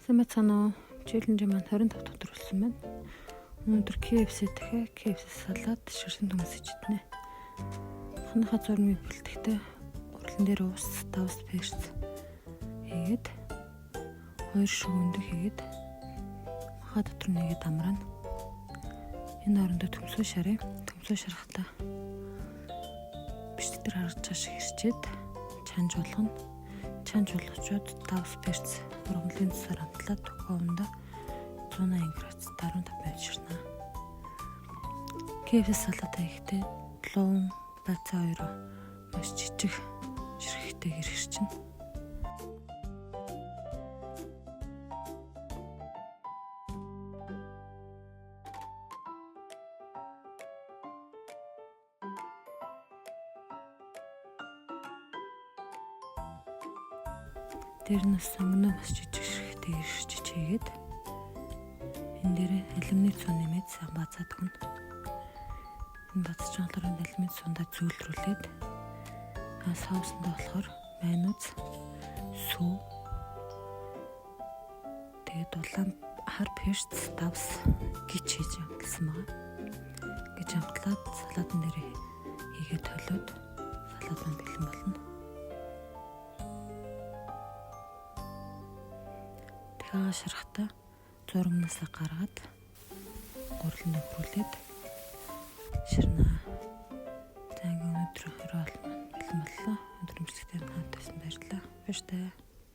Сайн байцгаана уу? Челленжийн маань 25 дахь өдөр болсон байна. Өнөөдөр KFC дахиад KFC салаад ширсэн төмс ичдэнэ. Махныхаа зурмыг бэлтгэхдээ гурлан дээр ус, давс, перц хийгээд хоёр шиг өндөг хийгээд махаа дотор нэгээд амраана. Энэ орондоо төмсөө шаръя. Төмсөө шарахтаа бичлэг дээр харагдаж байгаа шиг хэрчээд чанж болгоно. Чанж болгочоод давс, перц ургамлын цусаар амтлаад духовонд 180 градус 15 минут ширнэ. KFC салат хийхдээ луун, бацаа хоёроо маш жижиг ширхэгтэй хэрчнэ. Дээр нь сонгоно бас жижиг ширхэгтэй хэрчиж хийгээд энэ дээр алюминий цуу нэмээд сайн базаад өгнө. Энэ базаж болохоор алюминий цуундаа зөөлрүүлээд соусандаа болохоор майонез, сүү, тэгээд улаан хар перц, давс гिच хийж амталсан байгаа. Гэж амтлаад салаатан дээр хийгээд толиод салаат маань бэлэн болно. Дахиад шарахтаа зурмнаасаа гаргаад гурлан нөхрүүлээд ширнэ. За ингээ өнөөдөр орой бол бэлэн боллоо. Өнөөдөр имжлэгтээ хамт байсан баярлалаа. Баяртай.